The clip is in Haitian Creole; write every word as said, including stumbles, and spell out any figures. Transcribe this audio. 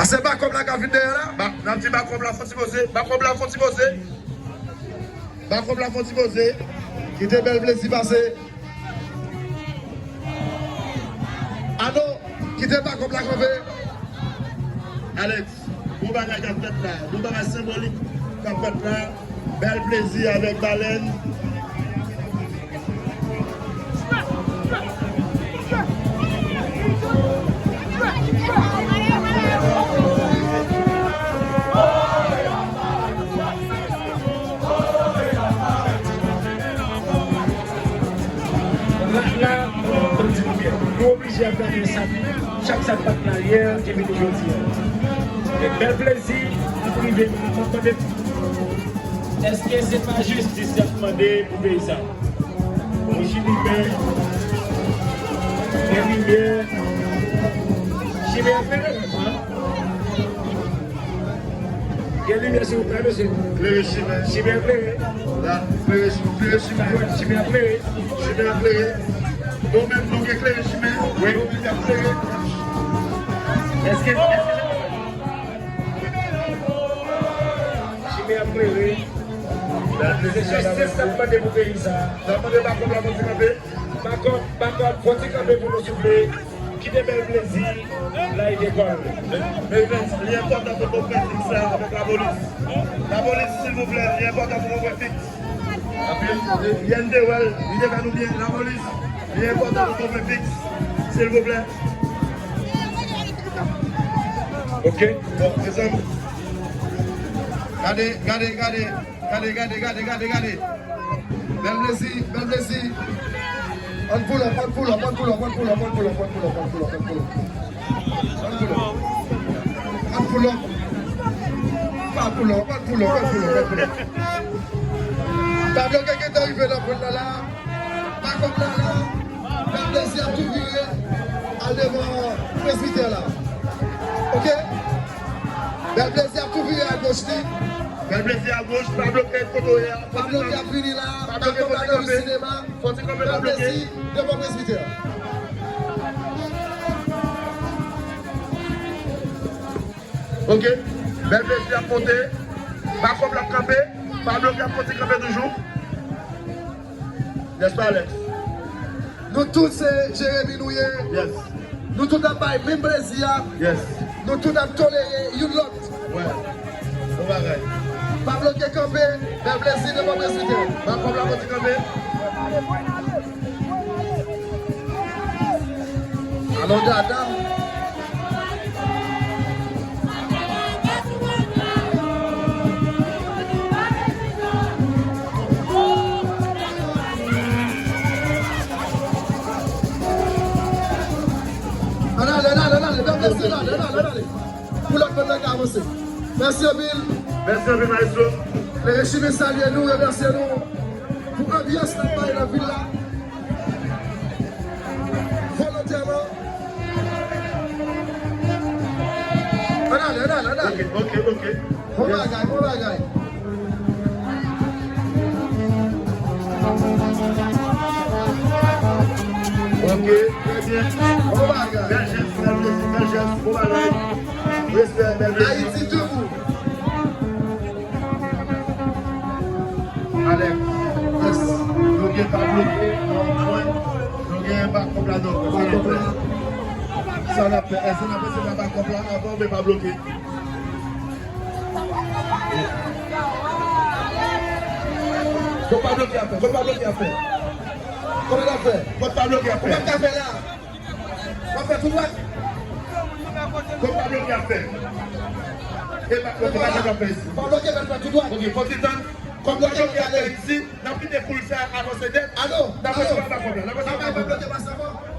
Se bakòp la k ap vin dèyè la. Ba, n ap di bakòp la fon ti poze. Bakòp la fon ti poze. Bakòp la fon ti poze. Kite Bèl Plezi pase. Ano, kite bakòp la kanpe. Alex, bon bagay k ap fèt la. Bon bagay senbolik k ap fèt la. Bèl Plezi avèk Balèn. La, la, m di nou byen. Nou oblije ap gade sa, chak sa k pa t la yè, ki vini jodi a. E Bèl Plezi, ap rive, m ap mande, èske se pa jistis y ap mande pou peyi sa? Bon, chimè, gen limyè, chimè ap fè, gen limyè, silvouplè, mesye. Klere chimè. Chimè klere. La, klere chimè. Klere chimè. Chimè klere. Chimè klere. Nou menm, nou gen klere chimè. Wi. Nou menm, nou gen klere. Èske, èske se chimè klere? Se jistis n ap mande pou peyi sa. N ap mande bakòp la pou ti kanpe. Bakòp, bakòp, fò ti kanpe pou nou, souple. Kite Bèl Plezi, la e dekòl. Men, men, li enpòtan pou nou pran fiks la avèk lapolis. Lapolis, silvouplè, li enpòtan pou nou pran fiks. Anpil, Yèn te wè l, li te fè nou byen. Lapolis, li enpòtan pou nou pran fiks, silvouplè. Ok. Bon, mezanmi. Gade, gade, gade. Gade, gade, gade, gade, gade. Bèl Plezi, Bèl Plezi. Ann pull up, ann pull up, ann pull up, ann pull up. Ann pull up. Ann pull up. Pa pull up, ann pull up, ann pull up, ann pull up. Pablo ki gentan rive nan pwen nan la. Bakòp la la. Bèl Plezi ap tou vire al devan presbitè la. Ok? Bèl Plezi ap tou vire agoch li. Bèl Plezi agoch, pa bloke kote w ye a. Pablo ki ap vini la. Pablo ki ap vini la. Fò ti kanpe, pa bloke. Bèl Plezi devan presbitè. Ok. Bèl Plezi ap monte. Bakòp la ap kanpe. Pablo ki ap fò ti kanpe toujou. Nèspa, Alex? Nou tout se Jeremi nou ye. Yes. Nou tout ap bay menm plezi a. Yes. Nou tout ap tolere youn lòt. Wè. Bon bagay. Pablo ki kanpe, Bèl Plezi devan presbitè. Bakòp la fò ti kanpe. Alò, dada. Ann ale, ann ale, ann ale, ann ale, ann ale. Pou lòt moun nan ka avanse. Mèsi anpil. Mèsi anpil, maestro. Klere Chimè salye nou, remèsye nou pou anbyans n ap bay nan vil la. Volontèman. Ann ale, ann ale, ann ale. Ok, ok, ok. Bon bagay, bon bagay. Ok, trè byen. Bon bagay. Bèl jès, bèl jès, bèl jès, bon bagay. Respè, bèl jès. Ayiti debout. Alex, yes. Nou gen pa bloke nan yon pwen. Nou gen bakòp la nan yon pwen. Sa n ap fè? Èske n ap eseye nan bakòp la avan oubyen pa bloke? Kot pa bloke ap fè? Kot pa bloke ap fè? Kòman n ap fè? Kot pa bloke ap fè? Ou pa ka fè la. W ap fè tou dwat. Kot pa bloke ap fè? E pa, e pa sa k ap fè isit. Pa bloke, fè tou dwat. Ok, fò ti tann. Kot pa bloke ap fè isit. N ap kite foul sa avanse nèt. Alo, n ap fè alo. Tou anba kòb la. N ap fè tou anba kòb la. Pa bloke, pa sa, bon.